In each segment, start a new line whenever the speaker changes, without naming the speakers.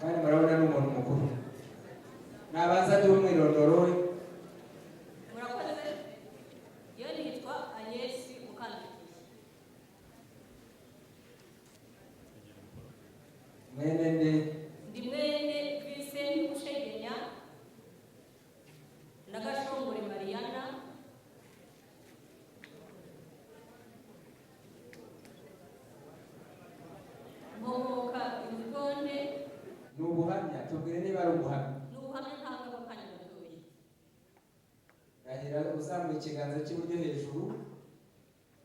Kandi murabona ni umuntu mukuru. Nabanza duhe umwirondoro we.
Murakoze. Yo nitwa Agnes Mukandutiye.
Mwene nde?
Ndi mwene Vincent Mushegenya na Gashongore Mariana. Nkomoka i Rutonde.
Ni ubuhamya, tubwire niba ari ubuhamya.
Ni ubuhamya ntanga akanya gatoya.
Rahira uzamuye ikiganza cy'iburyo hejuru,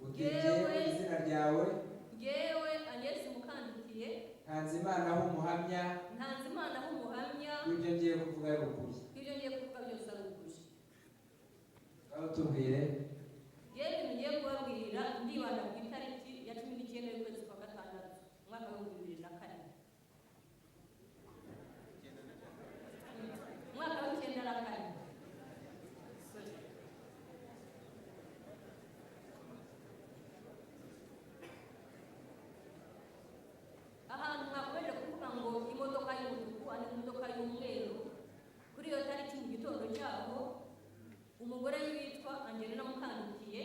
uti jyewe, izina ryawe.
Ngewe Agnes Mukandutiye.
Ntanze Imana ho umuhamya.
Ntanze Imana nk'umuhamya.
W'ibyo ngiye kuvuga ari ukuri.
Ibyo ngiye kuvuga byose ari ukuri.
Ngaho tubwire.
Yewe, ibintu ngiye kubabwira ndibanda ku itariki ya 19 y'ukwezi kwa gatandatu, umwaka wa 2004, umwaka wa 94. Sorry. Ahantu mwakomeje kuvuga ngo imodoka y'umutuku andi imodoka y'umweru, kuri iyo tariki mu gitondo cyaho, umugore witwa Angelina Mukandutiye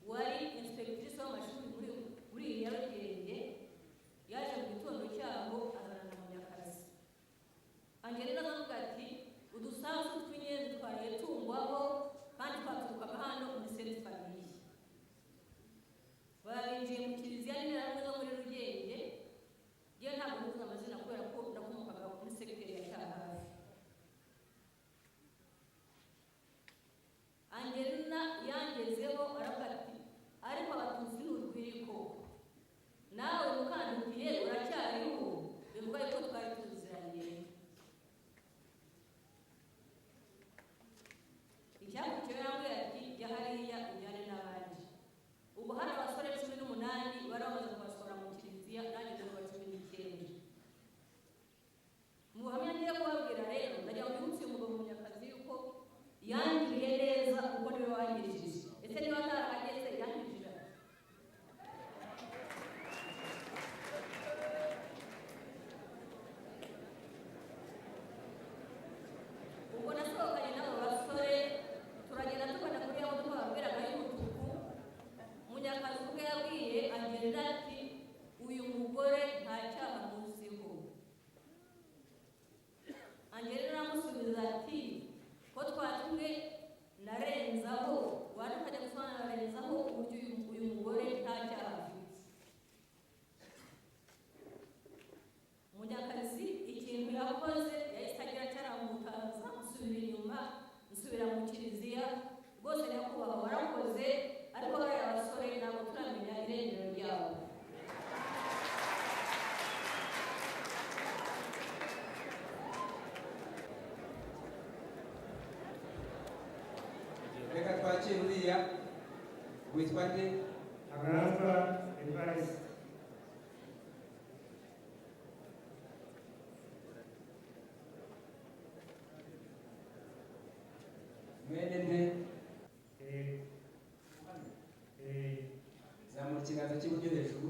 wari inspectrice w'amashuri muri iyi Nyarugenge yaje mu gitondo cyaho azana na Munyakazi. Angelina aravuga ati: "Udusasu tw'inyenzi twariye tungwaho kandi twaturukaga hano muri Sainte Famille." Babinjiye mu kiliziya n'interahamwe zo muri Rugenge. Yewe, ntabwo ntuzi amazina kubera ko nakomokaga muri segiteri ya Cyahafi. Angelina yangezeho aravuga ati: "Ariko Abatutsi ni urwiriko, nawe Mukandutiye uracyariho?" Bivuga yuko twari tuziranye. Icyakurikiyeho, yambwiye ati: "Jya hariya ujyane n'abandi." Ubu hari abasore 18 bari bamaze kubasohora mu kiliziya, nanjye ndi wa 19. Mu buhamya ngiye kubabwira rero, ndagira ngo nibutse uyu mugabo Munyakazi yuko yangiriye neza, kuko niwe wangirije. Ese niba atarahageze, yangirije ate? Ubwo nasohokanye n'abo basore, turagenda tugana kuri ya modoka babwiraga y'umutuku. Munyakazi ubwe yabwiye Angelina ati: "Uyu mugore nta cyaha muziho." Angelina aramusubiza ati: "Ko twatumwe na Renzaho, waje ukajya gusobanurira Renzaho uburyo uyu mugore nta cyaha afite." Munyakazi ikintu yakoze, yahise agira aramutaza, nsubira inyuma, nsubira mu kiliziya. Rwose nyakubahwa, warakoze, ariko bariya basore ntabwo turamenya irengero ryabo.
Reka twakire uriya witwa nde?
Ntaganzwa Evariste.
Mwene nde?
Eh.
Zamura ikiganza cy'iburyo hejuru,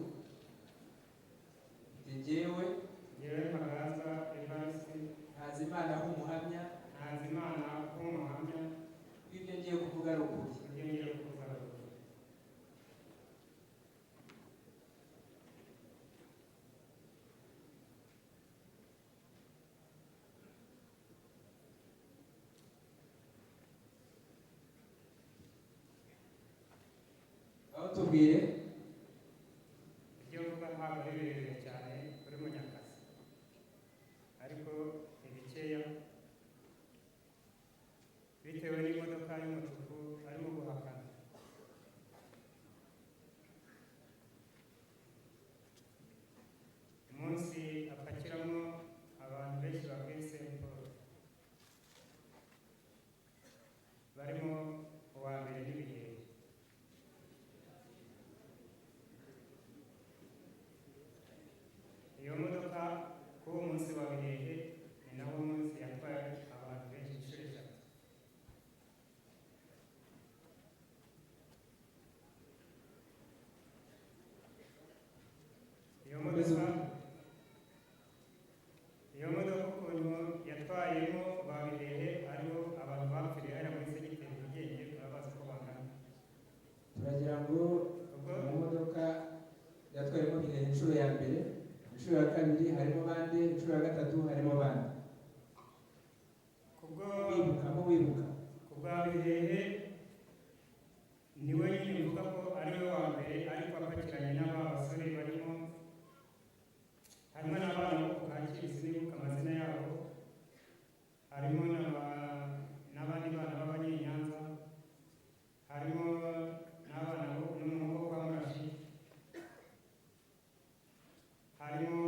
uti jyewe.
Njyewe Ntaganzwa Evariste.
Ntanze Imana ho umuhamya.
Ntanze Imana nk'umuhamya.
W'ibyo ngiye kuvuga ari ukuri.
Ibyo ngiye kuvuga ari ukuri.
Aho tubwire.
Ibyo mvuga ntabwo ari birebire cyane kuri Munyakazi, ariko ni bikeya bitewe n'imodoka y'umutuku arimo guhakana. Umunsi apakiramo abantu benshi bavuye Saint Paul, barimo uwa mbere n'Ibihehe. Iyo modoka kuri uwo munsi wa Bihehe ni nawo munsi yatwaye abantu benshi inshuro eshatu. Iyo modoka
Inshuro ya mbere, inshuro ya kabiri harimo bande? Inshuro ya gatatu harimo bande?
Kubwo
Wibuka, abo wibuka.
Kubwa Bihehe, niwe nyine mvuga ko ari we wa mbere, ariko apakiranye n'aba basore barimo, harimo n'abana bo ku Kacyiru, sinibuka amazina yabo, harimo n'abandi bana b'Abanyenyanza, harimo n'abana n'umuhungu wo kwa Murashi, harimo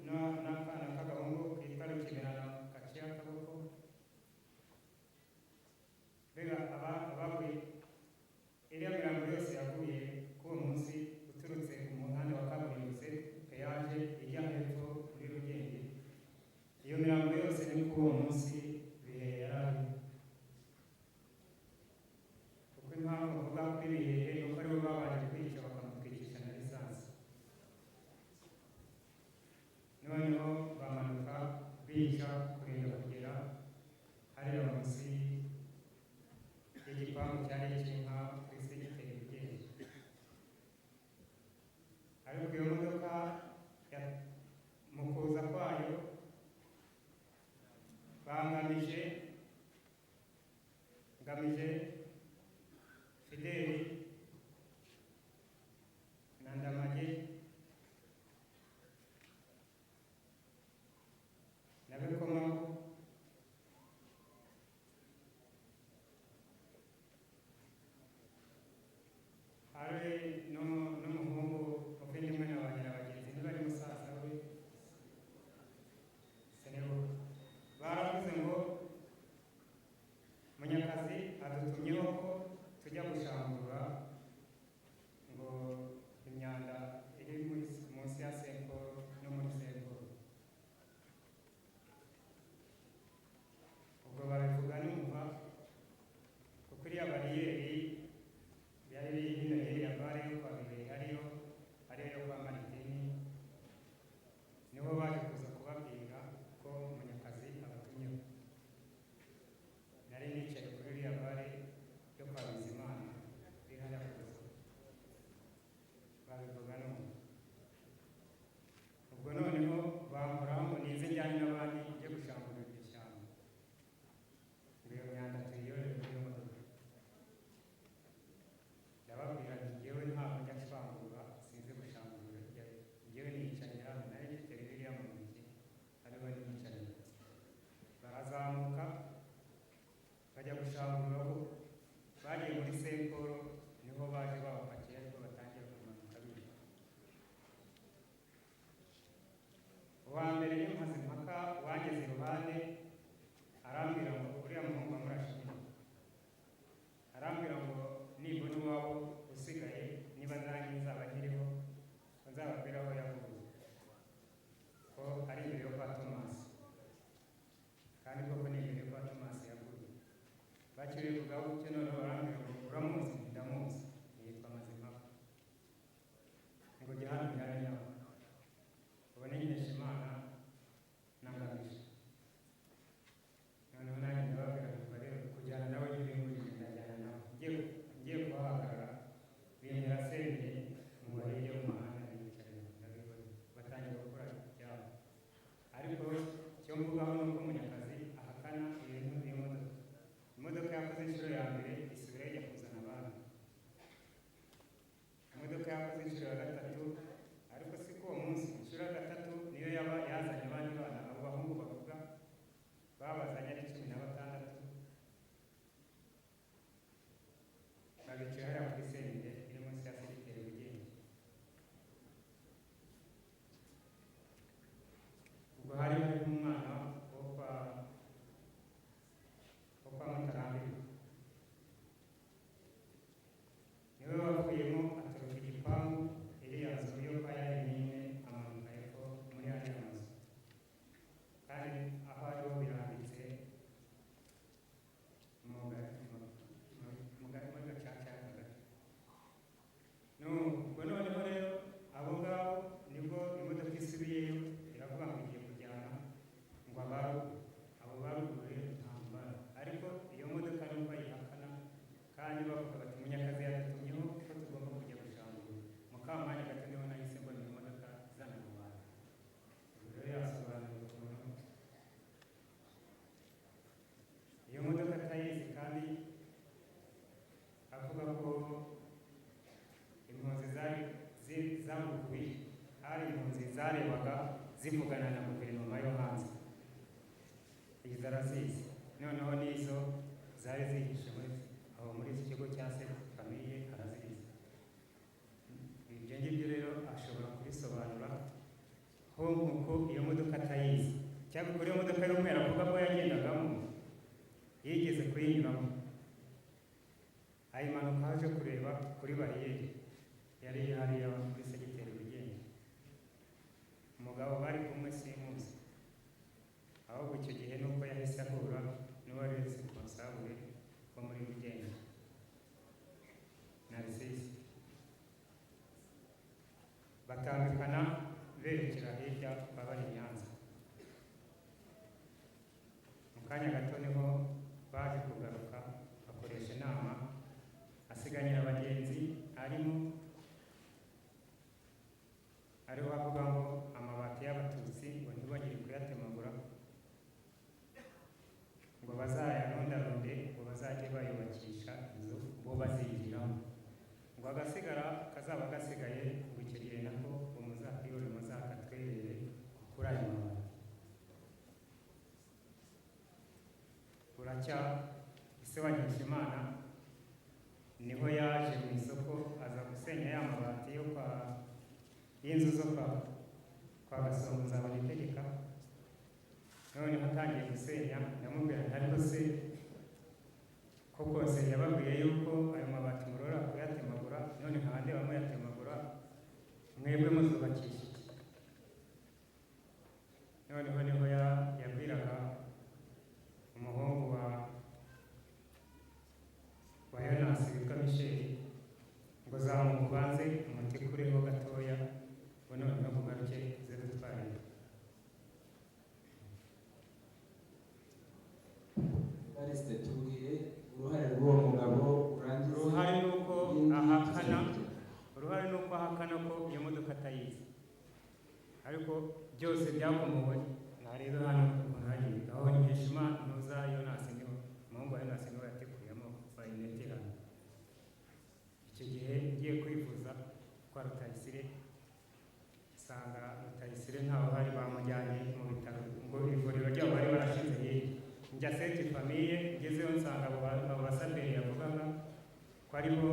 n'akana k'agahungu kitwa Rukimirana gaciye akaboko. Mbega abaguye, iriya mirambo yose yaguye kuri uwo munsi uturutse ku muhanda wa kaburimbo péage ijya hepfo muri Rugenge, iyo mirambo yose ni kuri uwo munsi Bihehe yari arimo. Kuko impamvu mvuga kuri Bihehe ni uko aribo babanje kwica, bakamutwikisha na lisansi, noneho bamanuka bica kurinda kugera hariya munsi y'igipangu cyari cy'inka kuri segiteri Rugenge. Ariko iyo modoka mu kuza kwayo bangamije Ngamije Fideli na Ndamage na Bikoma. zarebaga zivugana na guverinoma yo hanze. Izo arazizi. Noneho n'izo zari zihishe muri aho muri iki kigo cya Sainte Famille arazizi. Ibyo ngibyo rero ashobora kubisobanura ho nk'uko iyo modoka atayizi, cyangwa kuri iyo modoka y'umweru avuga ko yagendagamo yigeze kuyinyuramo, ayimanuka aje kureba kuri bariyeri yari hariya kuri segiteri Bugenge. Umugabo bari kumwe simuzi, ahubwo icyo gihe nuko yahise ahura n'uwari responsable wo muri Bugenge, Narcisse, batambikana berekera hirya kwa bari i Nyanza. Mu kanya gato niho baje kugaruka bakoresha inama, asiganyira abagenzi arimo ariho avuga ngo amabati y'abatutsi ngo ntibongere kuyatemagura, ngo bazayarundarunde, ngo bazajye bayubakisha inzu bo bazigiramo, ngo agasigara kazaba gasigaye ngo icyo gihe nako ngo muzakiyore muzakatwerere kuri ayo mabati. Buracya ise wa Nkeshimana niho yaje mu isoko aza gusenya ya mabati yo kwa y'inzu zo kwa Gasongo Nzabona. Noneho atangiye gusenya ndamubwira nti ariko se ko kose yababwiye yuko ayo mabati murora kuyatemagura, none nkaba ndeba muyatemagura, mwebwe muzubakisha iki? Noneho niho yabwiraga umuhungu wa Yonasi witwa Michel ngo zamuka ubanze umutikureho gatoya, ngo noneho mugaruke uze gutwarira.
Evariste, tubwire uruhare rw'uwo mugabo urangize.
Uruhare ni uko
ibindi
ahakana
tuzabigeraho.
Uruhare ni uko ahakana ko iyo modoka atayizi, ariko byose byakomowe ntarebe hano ukuntu hagiye aho Nkeshima ntuza Yonasi niwe umuhungu wa Yonasi niwe yatekuyemo bayinete hano. Icyo gihe ngiye kwivuza kwa Rutayisire, nsanga Rutayisire ntawe uhari, bamujyanye mu bitaro ngo ivuriro ryabo bari barashinze hirya. Njya Sainte Famille, ngezeyo nsanga abo basaperi yavugaga ko aribo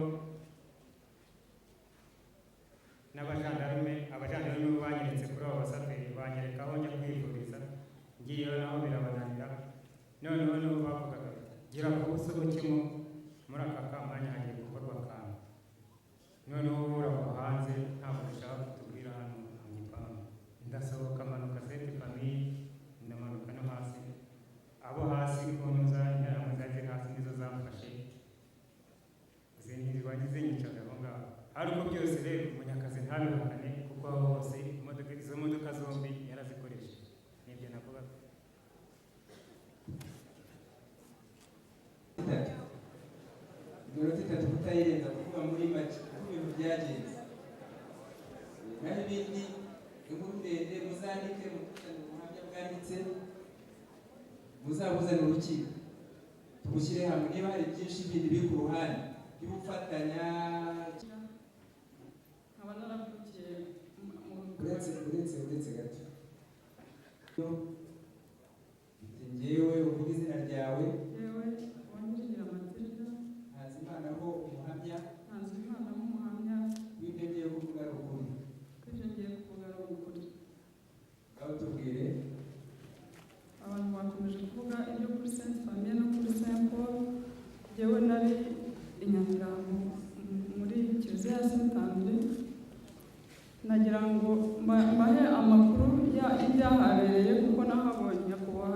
n'abajandarume. Abajandarume bo banyeretse kuri abo basaperi, banyereka aho njya kwivuriza. Ngiyeyo naho birabananira. Noneho nibo bavugaga bati gira ku usohokemo muri aka kamwanya hagiye gukorwa akantu, noneho wowe urava hanze ntabwo dushaka kutubwira hano mu gipangu. Ndasohoka manuka Sainte Famille, ndamanuka no hasi, abo hasi ku ntuza interahamwe zari ziri hasi nizo zamfashe zinyicaje aho ngaho. Ariko byose rero Munyakazi ntabihakane, kuko aho hose imodoka, izo modoka zombi yarazikoresheje. Nibyo navugaga.
Itatu, iminota 3 kutayirenza, kuvuga muri make uko ibintu byagenze, naho ibindi inkuru ndende muzandike, mutuzane ubuhamya bwanditse, muzabuzane urukiko tubushyire hamwe. Niba hari byinshi bindi biri ku ruhande by'ubufatanya.
Nkaba naravukiye mu
Uretse gato, uti njyewe, uvuga izina ryawe.
Yewe Uwanyirigira Matilda.
Ntanze ho umuhamya.
Ntanze Imana nk'umuhamya.
W'ibyo ngiye kuvuga ari ukuri.
Ko ibyo ngiye kuvuga ari ukuri.
Ngaho tubwire.
Abantu bakomeje kuvuga ibyo kuri Sainte Famille no kuri Saint Paul. Njyewe nari i Nyamirambo muri kiliziya ya Saint Andre. Nagira ngo mbahe amakuru y'ibyahabereye kuko nahabaye.